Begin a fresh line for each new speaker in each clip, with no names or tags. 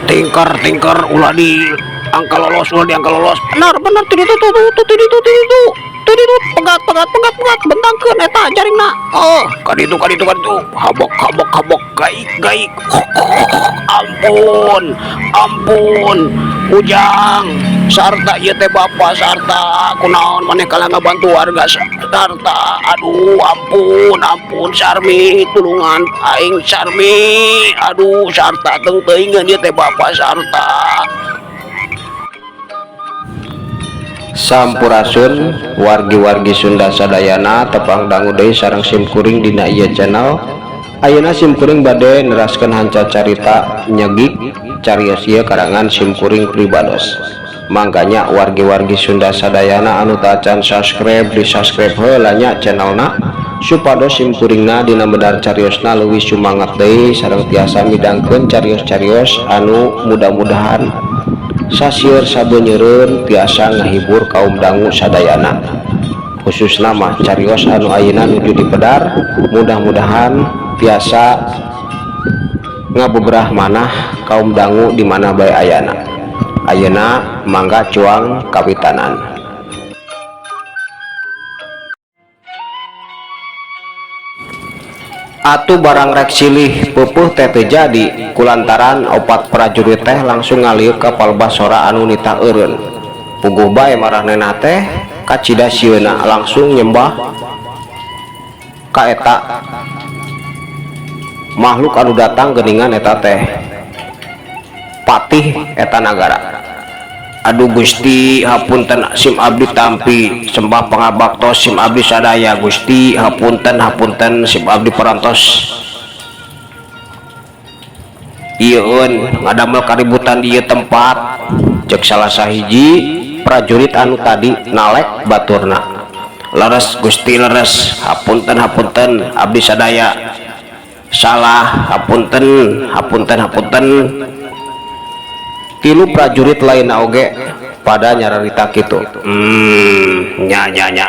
Tingker tingker, ulah di angka lolos, ulah di angka lolos. Benar benar, tuh itu tuh tuh tuh tuh itu tuh itu tuh itu, pegat pegat pegat pegat, bentangkeun eta jaringna. Oh, kaditu kaditu kaditu, habok habok habok, gaik gaik. Ampun ampun, Ujang sarta, ieu teh bapak sarta. Kunaon maneh kalah ngabantu warga sarta? Aduh, ampun ampun, Sarmi, tulungan aing, Sarmi. Aduh, sarta, teu teuingeun, ieu teh bapak sarta.
Sampurasun wargi-wargi Sunda sadayana, tepang dangu deui sareng simkuring dina ieu channel. Ayeuna simkuring bade neraskeun hanca carita nyegik carios ieu karangan simkuring pribados. Mangkanya wargi-wargi Sunda sadayana anu tacan subscribe, di subscribe heula nya channelna, supados simkuringna dina medar cariosna leuwih sumangat deui sareng tiasa midangkeun carios-carios anu mudah-mudahan sasieur sabenyeureun tiasa ngahibur kaum dangu sadayana, khususna mah carios anu ayeuna nuju dipedar, mudah-mudahan tiasa ngabeberah manah kaum dangu di mana bae ayana. Ayeuna mangga cuang kawitanan. Atuh barang rek silih peupuh teh teu jadi, kulantaran opat prajurit teh langsung ngaliuk ka palebah sora anu nitah eureun. Puguh bae maranehna teh kacida sieuna, langsung nyembah ka eta makhluk anu datang geuningan. Eta teh patih eta nagara.
Aduh Gusti, hapunten, sim abdi tampi sembah pangabaktos sim abdi sadaya. Gusti, hapunten hapunten, sim abdi parantos ieun ngadamel kaributan di ieu tempat, cek salah sahiji prajurit anu tadi nalek baturna. Leres Gusti, leres, hapunten hapunten, abdi sadaya salah, hapunten hapunten hapunten.
Tilu prajurit lain oge pada nyararita kitu.
Nya nya nya,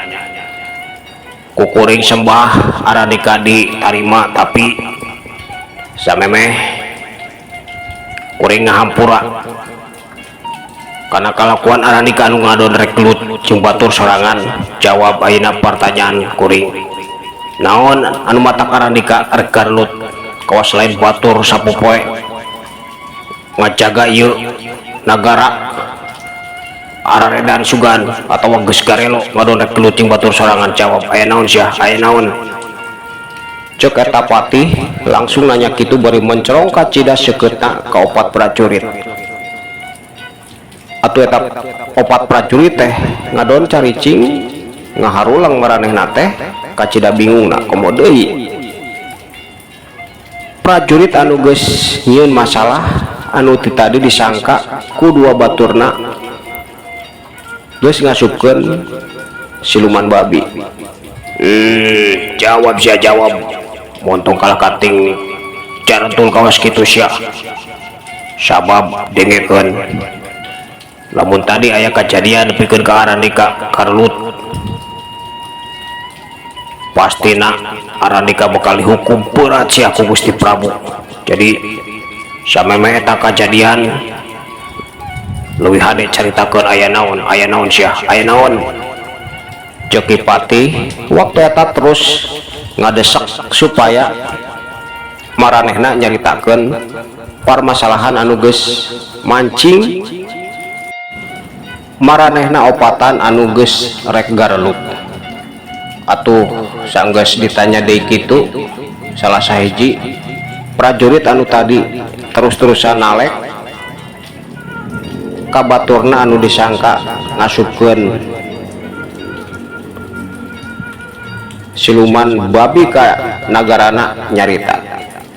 kukuring sembah aradika ditarima, tapi samemeh kuring ngahampura karena kalakuan aradika anu ngadon rek gelut jeung batur sorangan. Jawab ayeuna pertanyaan kuring, naon anu matak aradika rek garelut kawas lain batur sapopoe ngajaga ieu nagara araredan sugan atau geus garelo ngadon rek gelut jeung batur sorangan? Jawab, aya naon sia, aya naon?
Cek eta patih langsung nanya kitu bari mencerong kacida sekeutna ka opat prajurit. Atuh eta opat prajurit teh ngadon caricing ngaharulang maranehna teh kacida bingungna. Komo deui prajurit anu geus nyieun masalah anu ti tadi disangka ku dua baturna geus ngasupkeun siluman babi.
Jawab sia, jawab. Montong kalah kating jarantul kawas kitu sia. Sabab dengekeun, lamun tadi aya kejadian nepikeun ka Arandika karelut, pastina Arandika bakal dihukum berat sia ku Gusti Prabu. Jadi sameme eta kejadian leuwih hade caritakeun, aya naon, aya naon sia, aya naon? Ceuk Ki Patih waktu eta terus ngadesek supaya maranehna nyaritakeun permasalahan anu geus mancing maranehna opatan anu geus rek garelut. Atuh sanggeus ditanya deui kitu, salah sahiji prajurit anu tadi terus-terusan nalek ka baturna anu disangka ngasupkeun siluman babi ka nagarana nyarita,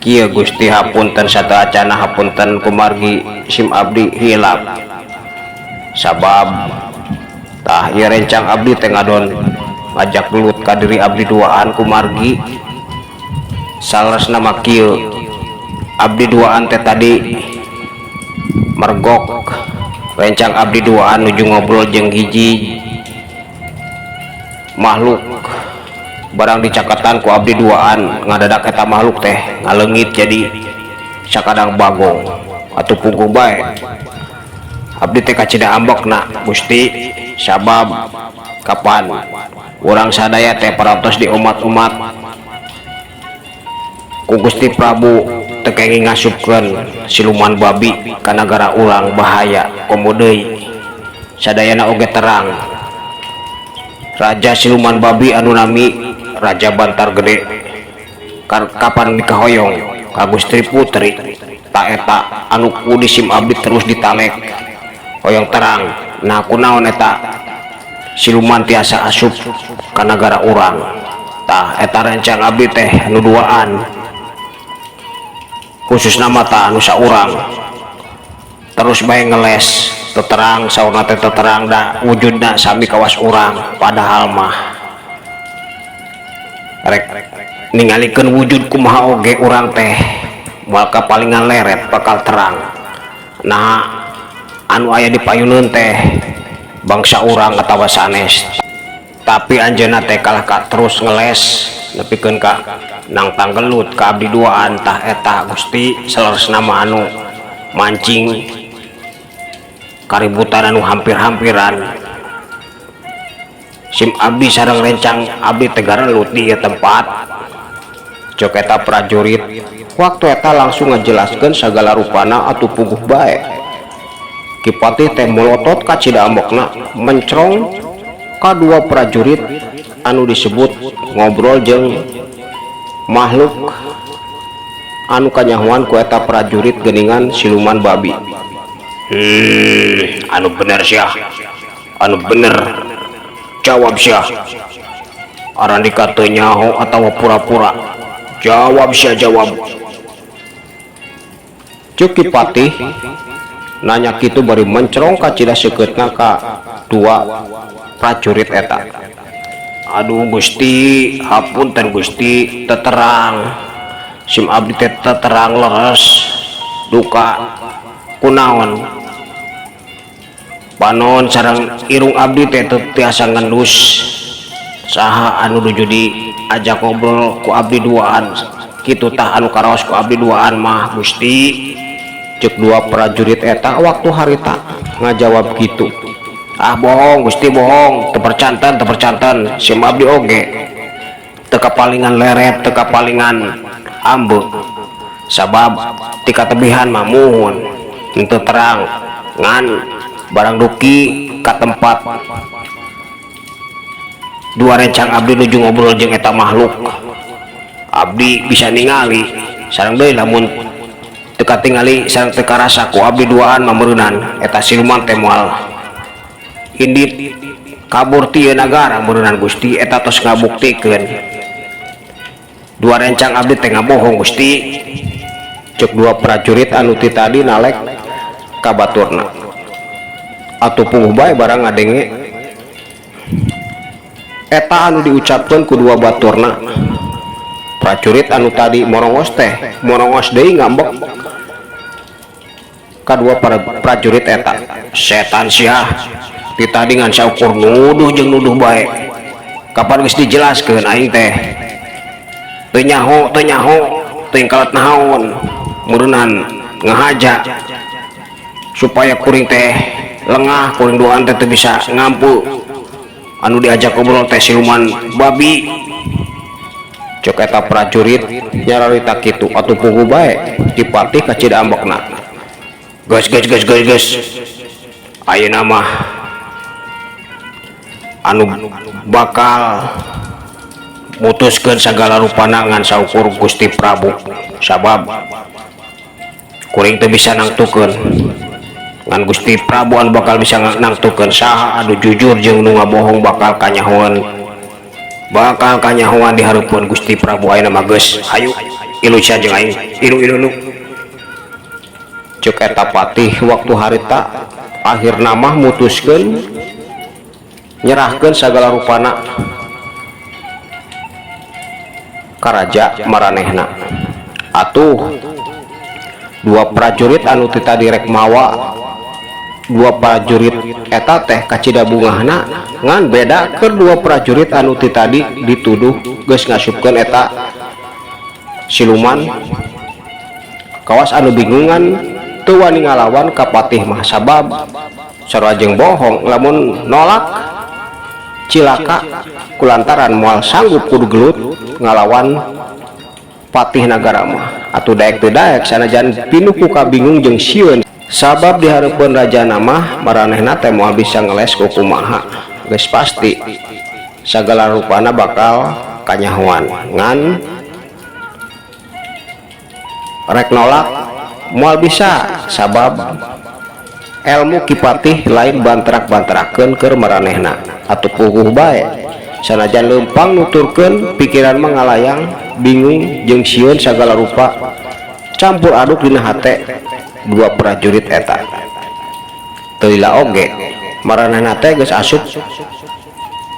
"Kieu Gusti, hapunten sateuacana, hapunten kumargi sim abdi hilap, sabab tah ieu rencang abdi teh ngadon ngajak gelut ka diri abdi duaan. Kumargi saleresna mah kieu, abdi duaan teh tadi mergok rencang abdi duaan nuju ngobrol jeung hiji makhluk. Barang dicakatan ku abdi duaan, ngadadak eta makhluk teh ngaleungit jadi sakadang bagong. Atuh puguh bae abdi teh kacida ambekna, Gusti, sabab kapan urang sadaya teh parantos di umat-umat ku Gusti Prabu teu kenging ngasupkeun siluman babi ka nagara urang, bahaya. Komo deui sadayana oge terang raja siluman babi anu nami Raja Bantar Gede kapan dikahoyong ka Gusti Putri. Tah eta anu ku sim abdi terus ditalek, hoyong terang, nah kunaon eta siluman tiasa asup ka nagara urang. Tah eta rencang abdi teh anu duaan, khususna mah tah anu saurang terus bae ngeles teu terang, saurna teh teu terang da wujudna sami kawas urang, padahal mah rek ningalikeun wujud kumaha oge urang teh moal kapalingan leret bakal terang. Nah, anu aya di payuneun teh bangsa urang atawa sanes, tapi anjeunna teh kalah ka terus ngeles nepikeun ka nangtang gelut ka abdi duaan. Tah eta, Gusti, saleresna mah anu mancing kaributan anu hampir-hampiran sim abdi sareng rencang abdi teh garelut di ieu tempat." Ceuk eta prajurit waktu eta langsung ngajelaskeun sagala rupana. Atuh puguh bae Ki Patih teh molotot kacida ambekna, mencrong ka dua prajurit anu disebut ngobrol jeung makhluk anu kanyahoan ku eta prajurit geuningan siluman babi. Anu bener sia, anu bener jawab sia. Arandika teu nyaho atawa pura-pura? Jawab sia, jawab," ceuk Ki Patih nanya kitu bari mencrong kacida seukeutna ka dua prajurit eta. "Aduh Gusti, hapunten Gusti, teu terang sim abdi teh, teu terang leres, duka kunaon panon sareng irung abdi teh teu tiasa ngendus saha anu nuju diajak ngobrol ku abdi duaan kitu. Tah anu karaos ku abdi duaan mah, Gusti," ceuk dua prajurit eta waktu harita ngajawab kitu. "Ah, bohong, Gusti, bohong, teu percanten, teu percanten. Sim abdi oge teu kapalingan leret, teu kapalingan ambeu, sabab ti katebihan mah muhun henteu terang, ngan barang duki ka tempat dua rencang abdi nuju ngobrol jeung eta makhluk, abdi bisa ningali. Sareng deui lamun teu katingali sareng teu karasa ku abdi duaan mah, meureunan eta siluman teh moal indit kabur ti ieu nagara meureunan, Gusti. Eta tos ngabuktikeun dua rencang abdi teh ngabohong, Gusti," ceuk dua prajurit anu ti tadi nalek ka baturna. Atuh puguh bae barang ngadenge eta anu diucapkeun ku dua baturna, prajurit anu tadi morongos teh morongos deui, ngambek kadua para prajurit eta. "Setan sia, ti tadi ngan saukur nuduh jeung nuduh bae. Kapan geus dijelaskeun aing teh teu nyaho, teu nyaho, teu kalat naon meureunnan ngahaja supaya kuring teh lengah, kuring duaan teh teu bisa ngampu. Anu diajak ngobrol teh siluman babi. Cek eta prajurit nyararita kitu atuh puguh bae Ki Patih kacida ambekna. Geus geus geus geus geus. Ayeuna mah anu bakal mutuskeun sagala rupana ngan saukur Gusti Prabu, sabab kuring teu bisa nangtukeun, ngan Gusti Prabu anu bakal bisa nangtukeun saha anu jujur jeung nu ngabohong, bakal kanyahoan di hareupeun Gusti Prabu. Ayeuna mah geus, hayu ilu sia jeung aing, ilu ilu ilu. Cek eta patih waktu harita akhirna mah mutuskeun nyerahkeun sagala rupana ka raja maranehna. Atuh dua prajurit anu ti tadi rek mawa dua prajurit eta teh kacida bungahna, ngan beda keur dua prajurit anu ti tadi dituduh geus ngasupkeun eta siluman, kawas anu bingungan teu wani ngalawan ka patih mah, sabab sarua jeung bohong lamun nolak cilaka kulantaran moal sanggup kudu gelut ngalawan patih nagara mah. Atuh daek teu daek sanajan pinuh ku kabingung jeung sieun, sabab di hareupeun rajana mah maranehna teh moal bisa ngeles ku kumaha, geus pasti sagala rupana bakal kanyahoan, ngan rek nolak moal bisa sabab elmu Ki Patih lain bantrak-bantrakeun keur maranehna. Atuh puguh bae sanajan leumpang nuturkeun, pikiran mah ngalayang, bingung jeung sieun sagala rupa campur aduk dina hate dua prajurit eta. Teu lila oge maranehna teh geus asup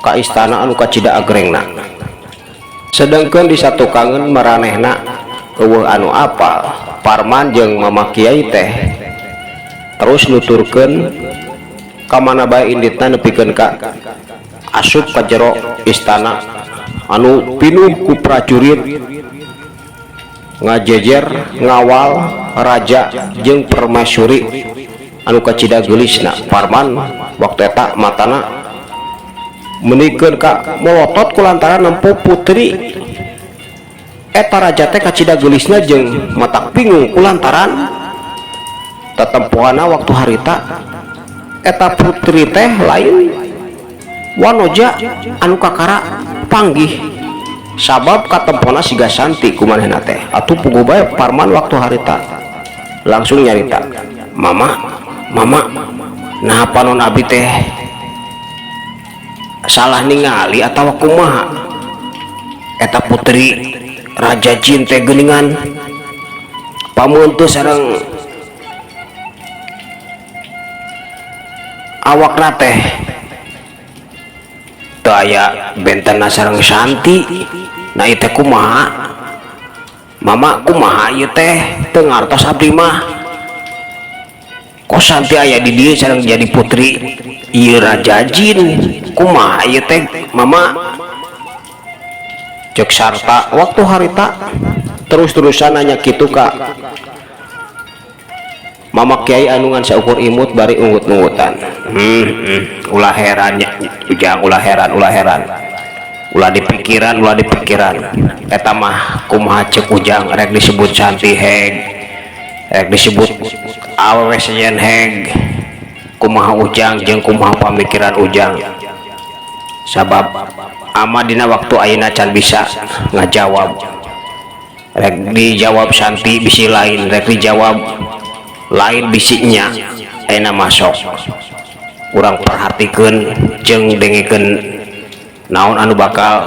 ka istana anu kacida agrengna, sedengkeun di satukangeun maranehna eueuh anu apal. Parman jeung Mama Kiai teh terus nuturkeun ka mana bae inditna nepikeun ka asup ka jero istana anu pinuh ku prajurit ngajejer ngawal raja jeung permaisuri anu kacida geulisna. Parman waktu eta matana menikeun ka molotot kulantaran nempo putri eta raja teh kacida geulisna jeung matak bingung kulantaran tetempohana waktu harita eta putri teh lain wanoja anu kakara panggih, sabab katempona siga Santi kumanehna teh. Atuh puguh bae Parman waktu harita langsung nyarita, "Mama, mama, nah panon abi teh salah ningali atawa kumaha? Eta putri raja jin teh geuningan pamuntu sareng awakna teh teu aya bentena sareng Santi. Nah ieu teh kumaha, mama? Kumaha ieu teh? Teu ngartos abdi mah, kok Santi aya di dieu sareng jadi putri ieu raja jin? Kumaha ieu teh, mama?" Cek sarta waktu harita terus-terusan nanya kitu ka Mama Kiai anu ngan saukur imut bari unggut-unggutan. Ulah heran nya Ujang, ulah heran, ulah heran, ulah dipikiran, ulah dipikiran. Eta mah kumaha cek Ujang, rek disebut Santi heg, rek disebut awewe sejen heg, kumaha Ujang jeung kumaha pamikiran Ujang, sabab ama dina waktu ayeuna can bisa ngajawab. Rek dijawab Santi bisi lain, rek dijawab lain bisinya. Ayeuna masuk urang perhatikeun jeung dengekeun naon anu bakal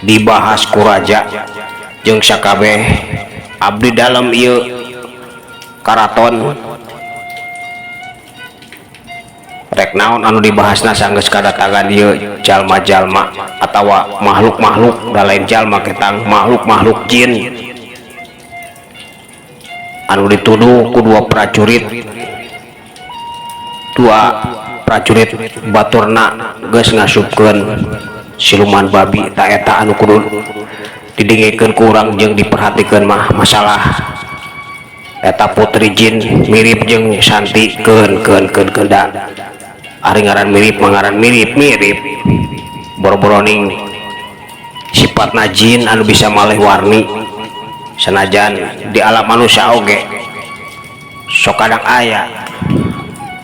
dibahas ku raja jeung sakabeh abdi dalem ieu karaton. Rek naon anu dibahasna sanggeus kadatangan ieu jalma-jalma atawa makhluk-makhluk, da lain jalma ketang, makhluk-makhluk jin anu dituduh ku dua prajurit baturna geus ngasupkeun siluman babi. Ta eta anu kudu didengikeun ku urang jeung diperhatikeun mah masalah eta putri jin mirip jeung Santi. Keun keun keun keun, da Ari ngaran mirip mah ngaran mirip mirip boro-boroning sifatna jin anu bisa malih warni sanajan di alam manusia oge sok kadang aya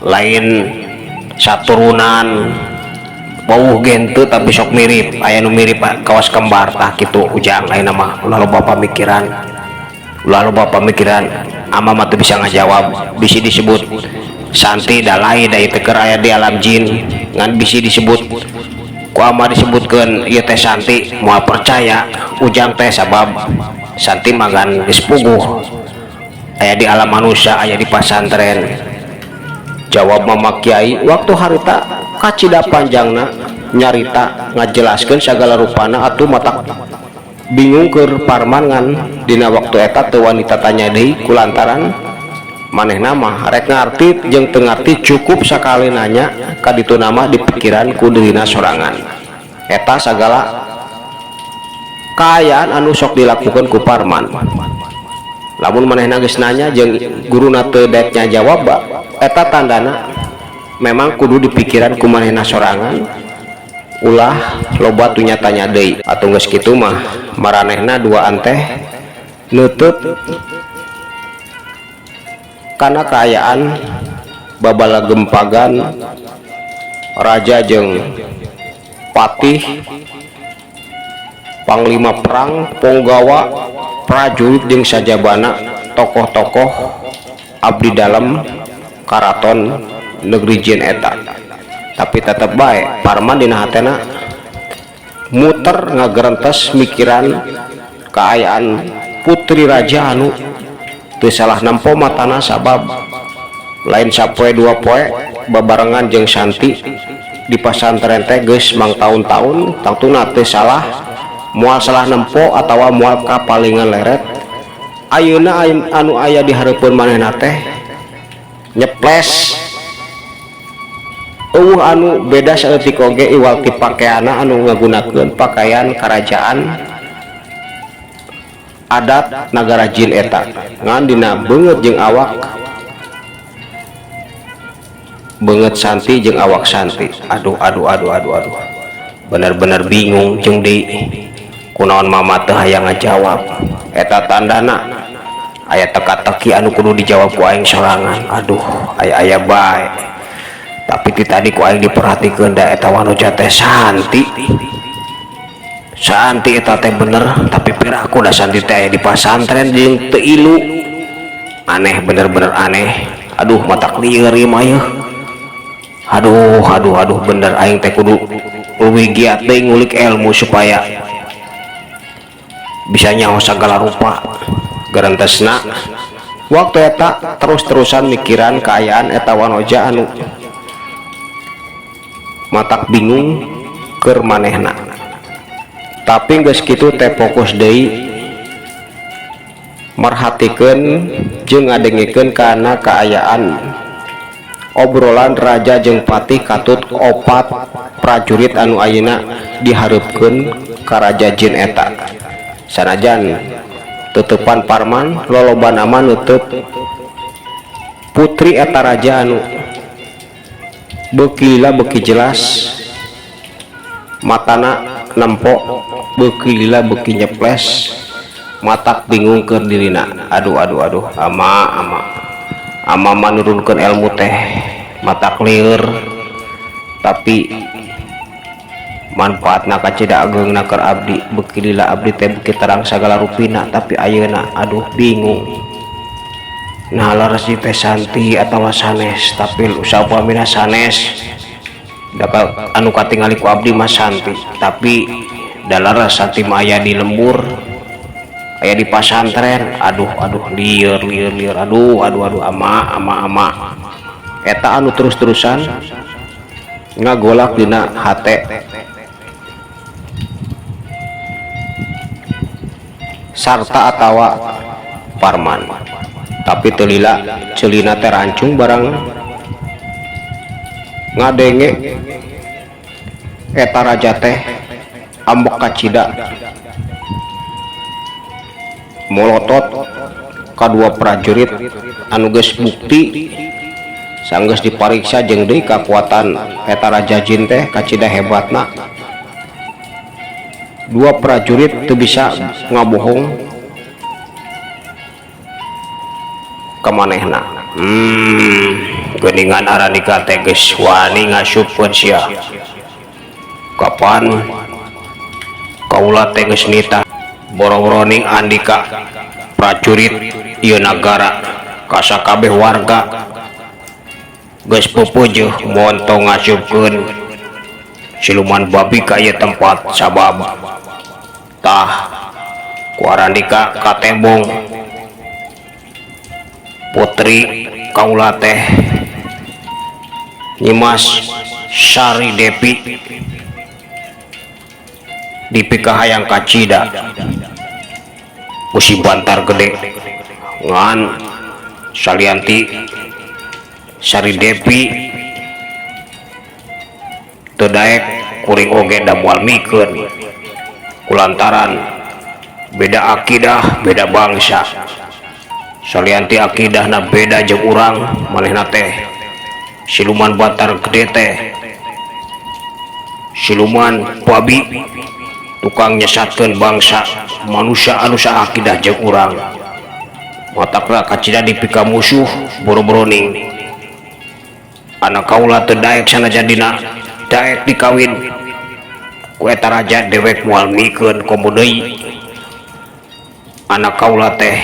lain saturunan wawuh ge henteu, tapi sok mirip, aya nu mirip kawas kembar. Tah kitu, Ujang. Ayeuna mah ulah loba pamikiran, ulah loba pamikiran. Ama mah teu bisa ngajawab. Bisi disebut Santi da lain, da ieu teh keur aya di alam jin. Ngan bisi disebut ku ama disebutkeun ieu teh Santi, moal percaya Ujang teh, sabab Santi mah gan geus puguh aya di alam manusia, aya di pasantren, jawab Mama Kiai. Waktu harita kacida panjangna nyarita ngajelaskeun sagala rupana atuh matak bingung keur Parman. Ngan dina waktu eta teu wani tatanya deui kulantaran manehna mah rek ngarti jeung teu ngarti cukup sakali nanya kadituna mah dipikiran ku dirina sorangan. Eta sagala kaayaan anu sok dilakukan ku Parman. Lamun manehna geus nanya jeung guruna teu daek jawab, eta tandana memang kudu dipikiran ku manehna sorangan, ulah loba tunya tanya deui. Atuh geus kitu mah maranehna duaan teh nutup kana kaayaan babalagempagan raja jeung patih, panglima perang, ponggawa, prajurit jeung sajabana tokoh-tokoh abdi dalem karaton negeri jin eta. Tapi tetep bae Parman dina hatena muter ngagerentes mikiran kaayaan putri raja anu teu salah nempo matana, sabab lain sapoe dua poe babarengan jeung Santi di pasantren teh geus mangtaun-taun. Tangtuna teu salah, moal salah nempo atawa moal kapalingan leret. Ayeuna anu aya di hareupeun manehna teh nyeples, euweuh anu beda saeutik oge, iwal ti pakeanna anu ngagunakeun pakaian karajaan adat nagara jin eta. Ngan dina beungeut jeung awak, beungeut Santi jeung awak Santi. Aduh, aduh, aduh, aduh, aduh, bener-bener bingung jeung di kunaon mama teu hayang ngajawab. Eta tandana aya teka-teki anu kudu dijawab ku aing sorangan. Aduh, aya aya bae, tapi ti tadi ku aing diperhatikeun da eta wanoja teh Santi. Santi eta teh bener, tapi piraku da Santi teh aya di pasantren jeung teu ilu. Aneh, bener-bener aneh. Aduh, matak lieur ieu mah yeuh. Aduh, aduh, aduh, bener aing teh kudu leuwih giat deui ngulik ilmu supaya bisa nyaho sagala rupa garantesna. Waktu eta terus-terusan mikiran kaayaan eta wanoja anu matak bingung keur manehna. Tapi geus kitu teh fokus deui merhatikeun jeung ngadengekeun kana kaayaan obrolan raja jeung patih katut opat prajurit anu ayeuna dihareupkeun ka raja jin eta. Sanajan tutupan Parman lolobana mah nutup putri eta raja anu beuki lila beuki jelas matana nempo, beuki lila beuki nyeples, matak bingung keur dirina. Aduh, aduh, aduh, ama, ama, ama manurunkeun ilmu teh matak lieur, tapi manfaatna kacida ageungna keur abdi. Beuki lila abdi teh beuki terang sagala rupina. Tapi ayeuna aduh, bingung. Nah, leres teh Santi atawa sanes? Tapi saupamina sanes da anu katingali ku abdi mah Santi, tapi da leres Santi mah aya di lembur, aya di pasantren. Aduh, aduh, lieur, lieur, lieur. Aduh, aduh, aduh, ama, ama, ama. Eta anu terus-terusan ngagolak dina hate sarta atawa Parman. Tapi teu lila ceulina teh rancung barang ngadenge eta raja teh ambek kacida, molotot kadua prajurit anu geus bukti. Sanggeus dipariksa jeung deui kakuatan eta raja jin teh kacida hebatna. Dua prajurit teu bisa ngabohong ka manehna. Geuningan Arandika teh geus wani ngasupkeun sia. Kapan kaula teh geus nitah boro-boroning andika prajurit ieu nagara ka sakabeh warga geus pupujuh montong ngasupkeun siluman babi ka ieu tempat sabab tah ku Arandika katembong putri kaula teh Nyimas Sari Devi dipikahayang kacida ku si Bantar Gede ngan salianti Sari Devi teu daek kuring oge da moal mikeun kulantaran beda akidah beda bangsa salianti akidahna beda jeung urang manehna teh siluman Bantar Gede teh siluman babi tukang nyesatkeun bangsa manusia anu saakidah jeung urang matakna kacida dipika musuh boro-boroning anak kaula teu daek sanajan dina daek dikawin ku eta raja dewek moal mikeun komo deui anak kaula teh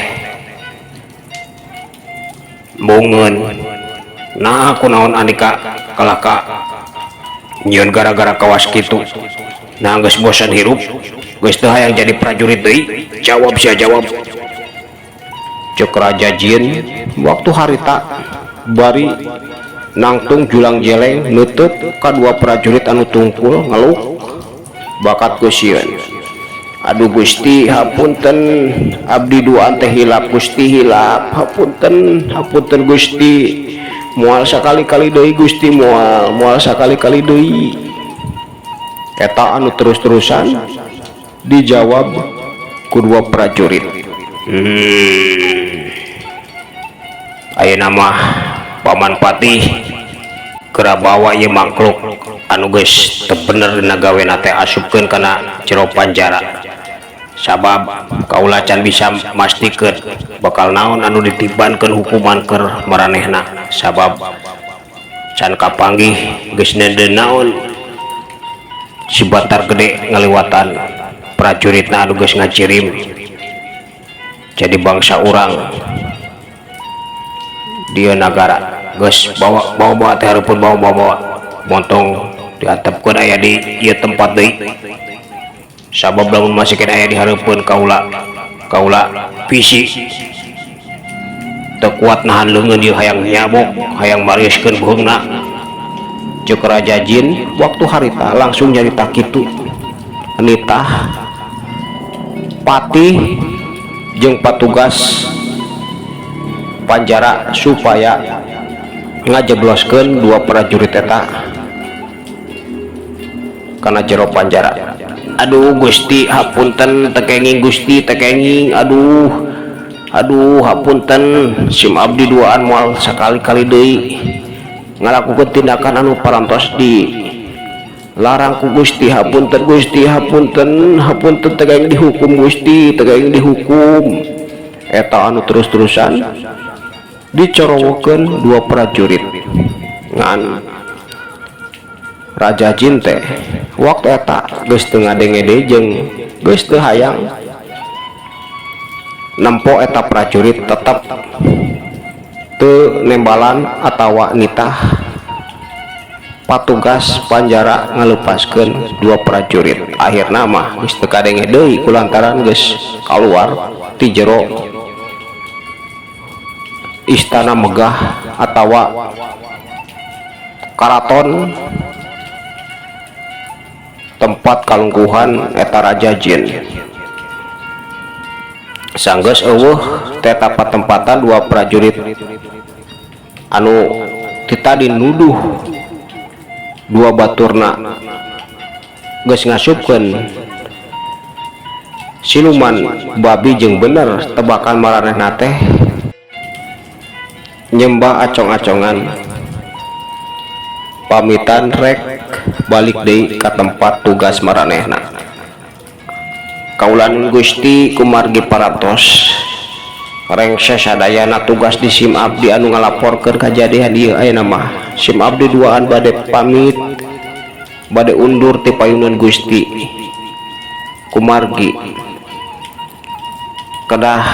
embungeun nah kunaon andika kalah ka nyieun gara-gara kawas kitu nah geus bosan hirup geus teu hayang jadi prajurit deui jawab sia jawab cek raja jin waktu harita bari nangtung julang jeleng nutup kadua prajurit anu tungkul ngeluh bakat ku sieun aduh Gusti hapunten abdi duaan teh hilap Gusti hilap hapunten hapunten Gusti moal sakali-kali deui Gusti moal moal sakali-kali deui eta anu terus-terusan dijawab ku dua prajurit. Ayeuna mah Paman Patih geura bawa ieu mangkluk anu geus teu bener dina gawena teh asupkeun kana jero panjara sabab kaula can bisa mastikeun bakal naon anu ditibankeun hukuman keur maranehna sabab can kapanggih geus neundeun naon si Bantar Gede ngaliwatan prajuritna anu geus ngacirim jadi bangsa urang dia nagara geus bawa bawa bawa teh hareupeun bawa bawa bawa montong diantepkeun aya di ieu tempat deui sabab lamun masih keneh aya di hareupeun kaula kaula bisi teu kuat nahan leungeun ieu hayang nyabok hayang mariuskeun beuheungna ceuk raja jin waktu harita langsung nyarita kitu nitah patih jeung patugas panjara supaya ngajebloskeun dua prajurit eta kana jero panjara. Aduh Gusti hapunten teu kenging Gusti teu kenging aduh aduh hapunten sim abdi duaan moal sakali-kali deui ngalakukeun tindakan anu parantos di larang ku Gusti hapunten Gusti hapunten hapunten teu kenging dihukum Gusti teu kenging dihukum eta anu terus-terusan dicorowokeun dua prajurit ngan Raja Jin teh waktu eta geus teu ngadenge deui jeung geus teu hayang nempo eta prajurit tetep teu nembalan atawa nitah patugas panjara ngaleupaskeun dua prajurit akhirna mah geus teu kadenge deui kulantaran geus kaluar ti jero istana megah atawa karaton tempat kalungguhan eta raja jin. Sanggeus eueuh teh patempatan dua prajurit anu ti tadi nuduh dua baturna geus ngasupkeun siluman babi jeung bener tebakan maranehna teh nyembah acong-acongan.
Pamitan rek balik deui ka tempat tugas maranehna. Kaula nuhun Gusti, kumargi parantos rengse sadayana tugas di sim abdi anu ngalaporkeun kajadian ieu. Ayeuna mah sim abdi duaan bade pamit, bade undur ti payunan Gusti, kumargi kedah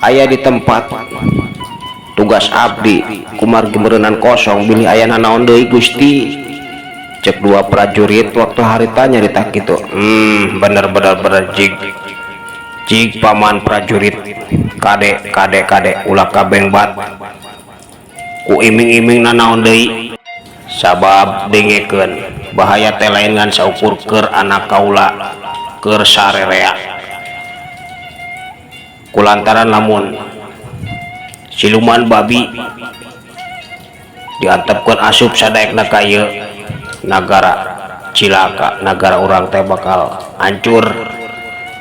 aya di tempat tugas abdi, kumargi meureunan kosong bilih aya nanaon deui, Gusti, cek dua prajurit waktu harita nyarita kitu. Bener bener bener, jig jig, paman prajurit. Kade kade kade, ulah kabengbat ku iming-iming nanaon deui, sabab dengekeun, bahaya teh lain ngan saukur keur anak kaula, keur sarerea, kulantaran lamun siluman babi diantepkeun asup sadaekna ka ieu nagara, cilaka. Nagara urang teh bakal hancur,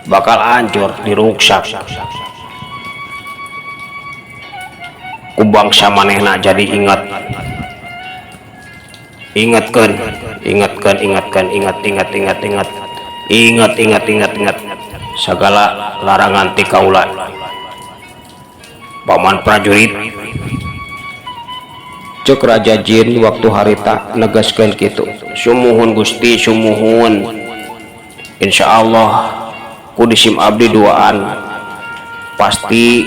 bakal hancur, diruksak ku bangsa manehna. Jadi ingat, ingatkan, ingatkan, ingatkan, ingat, ingat, ingat, ingat, ingat, ingat, ingat, ingat segala larangan ti kaula, paman prajurit, cek Raja Jin waktu harita negaskeun kitu. Sumuhun Gusti, sumuhun. Insya Allah ku disim abdi duaan pasti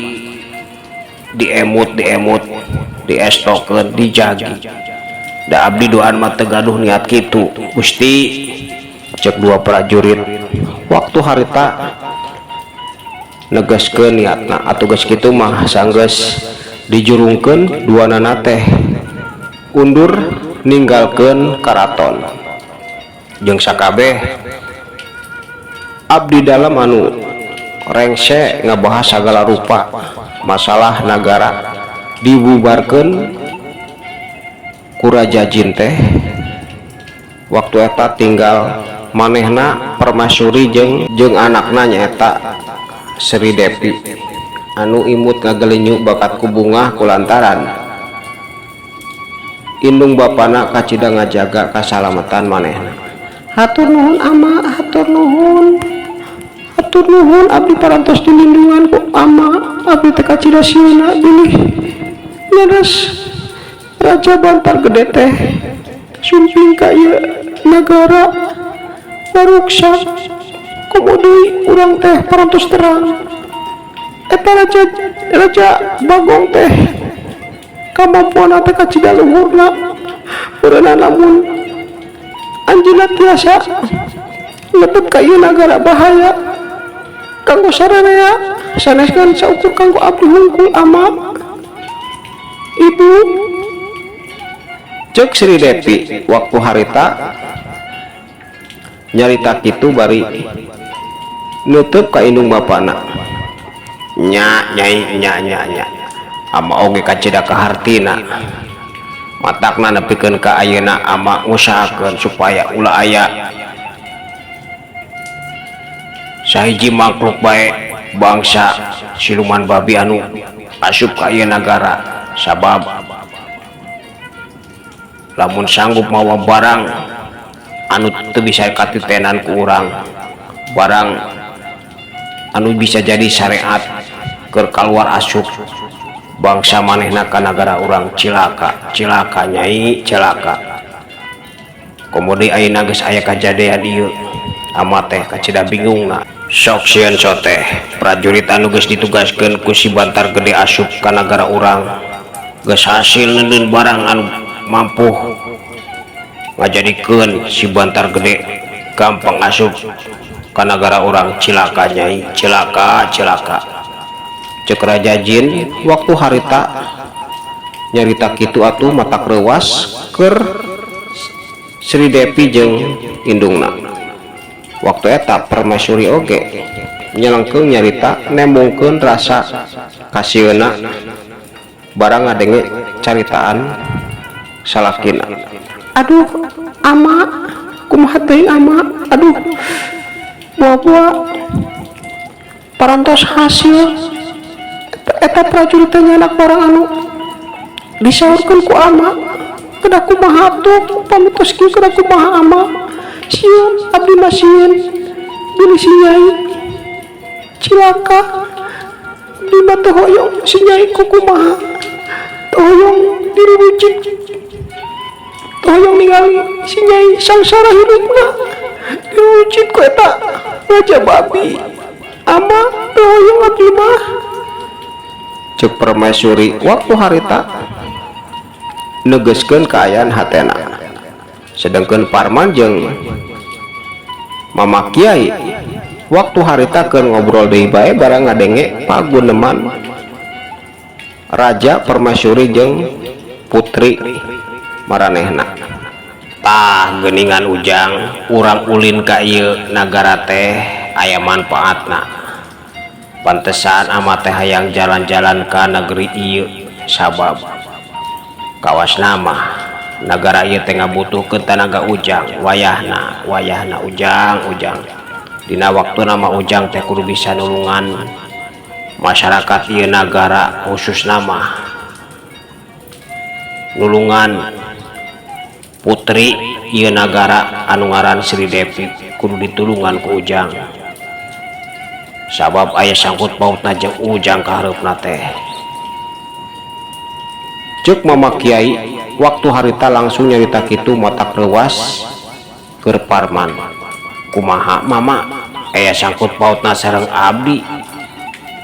diemut, diemut, diestokeun, dijagi. Da abdi duaan mah teu gaduh niat kitu, Gusti, cek dua prajurit waktu harita negaskeun niatna. Atuh geus kitu mah, sanggeus dijurungkeun, duanana teh undur ninggalkeun karaton jeung sakabeh abdi dalem anu rengse ngabahas sagala rupa masalah nagara. Dibubarkeun ku Raja Jin teh waktu eta tinggal manehna, permaisuri jeung jeung anakna, nyaeta Sri Devi anu imut ngagelinyu bakat ku bungah kulantaran indung bapana kacida ngajaga kasalamatan manehna. Hatur nuhun, ama, hatur nuhun, hatur nuhun. Abdi parantos dilindungan ku ama. Abdi teh kacida sieuna bilih leres Raja Bantar Gede teh sumping ka ieu nagara, maruksak. Komo deui urang teh parantos terang eta raja Raja Bagong teh kamampuan teh kacida luhurna meureunna. Lamun anjeunna tiasa lebet ka ieu nagara, bahaya kanggo sararea, sanes ngan saukur kanggo abdi hungkul, ama, ibu, cek Sri Devi waktu harita nyarita kitu bari nutup ka indung bapana. Nya, nyai, nya, nya, nya, ama oge kacida kahartina, matakna nepikeun ka ayeuna ama ngusahakeun supaya ulah aya sahiji makhluk bae bangsa siluman babi anu asup ka ieu nagara, sabab lamun sanggup mawa barang anu teu bisa katitenan ku urang, barang anu bisa jadi syariat keur kaluar asup bangsa manehna ka nagara urang, cilaka, cilaka, nyai, cilaka. Komo deui ayeuna geus aya kajadian ieu, ama teh kacida bingungna. Sok sieun soteh prajurit anu geus ditugaskeun ku si Bantar Gede asup ka nagara urang geus hasil neundeun barang anu mampu ngajadikeun si Bantar Gede gampang asup ka nagara urang. Cilaka, nyai, cilaka, cilaka, cek Raja Jin waktu harita nyarita kitu. Atuh matak reuwas keur Sri Devi jeung indungna waktu eta. Permaisuri oge nyelengkeung nyarita, nembongkeun rasa kasieuna barang ngadenge caritaan salakina. Aduh, ama, kumaha teuing, ama? Aduh, buah-buah parantos hasil eta prajurit teh nyandak barang anu Disaurkeun ku ama, kedah kumaha atuh? Upami tos kieu kedah kumaha, ama? Sieun abdi mah, sieun bilih si Nyai cilaka. Abdi mah teu hoyong si Nyai kukumaha, teu hoyong dirurucit, teu hoyong ningali si Nyai sangsara hirupna dirurucit ku eta raja babi. Ama, teu hoyong abdi mah.
Cek permaisuri waktu harita negeskeun kaayaan hatena. Sedangkan Parman jeung Mama Kiai waktu harita keur ngobrol deui bae barang ngadenge paguneman raja, permaisuri jeung putri maranehna. Tah geuningan, Ujang, urang ulin ka ieu nagara teh aya manfaatna. Pantesan ama teh hayang jalan-jalan ka negeri ieu, sabab kawas nama nagara ieu teh ngabutuhkeun tanaga Ujang wayahna. Wayahna, Ujang. Ujang, dina waktu nama Ujang teh kudu bisa nulungan masyarakat ieu nagara, khusus nama nulungan putri ieu nagara anu ngaran Sri Devi. Kudu ditulungan ku Ujang, sabab aya sangkut pautna jeung Ujang kahareupna teh. Cek Mama Kiai waktu harita langsung nyarita kitu matak reuwas keur Parman. Kumaha, Mama, aya sangkut pautna sareng abdi?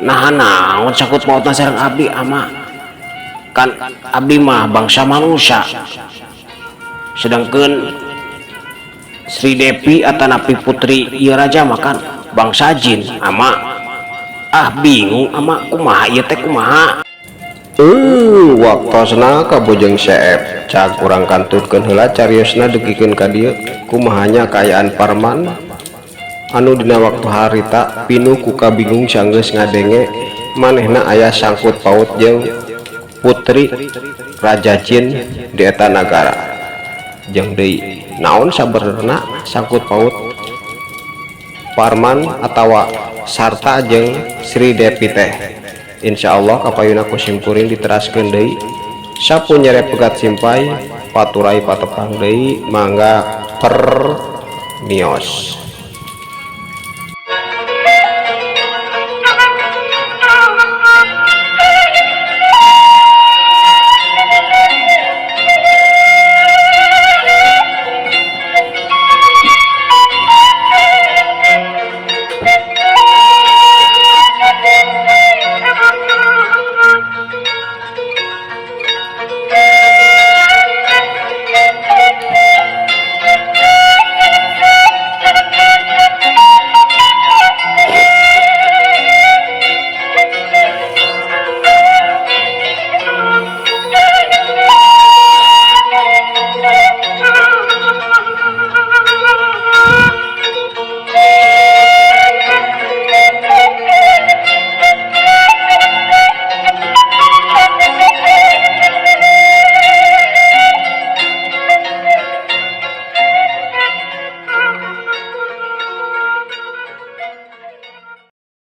Nah, naon sangkut pautna sareng abdi, Ama? Kan abdi mah bangsa manusia, sedangkan Sri Devi atanapi putri ieu raja mah kan bangsa jin, Ama. Ah, bingung Ama, kumaha ieu teh, kumaha?
Waktosna kabujeng seep, cag urang kanturkeun heula cariosna dugikeun ka dieu. Kumahanya kaayaan Parman anu dina waktu harita pinuh ku kabingung sanggeus ngadenge manehna aya sangkut paut jeung putri raja jin di eta nagara? Jeung deui, naon sabenerna sangkut paut Parman atawa sarta jeung Sri Devi teh? Insya Allah kapayuna ku simkuring diteraskeun deui. Sapu nyere pegat simpay paturay patepang deui, mangga permios.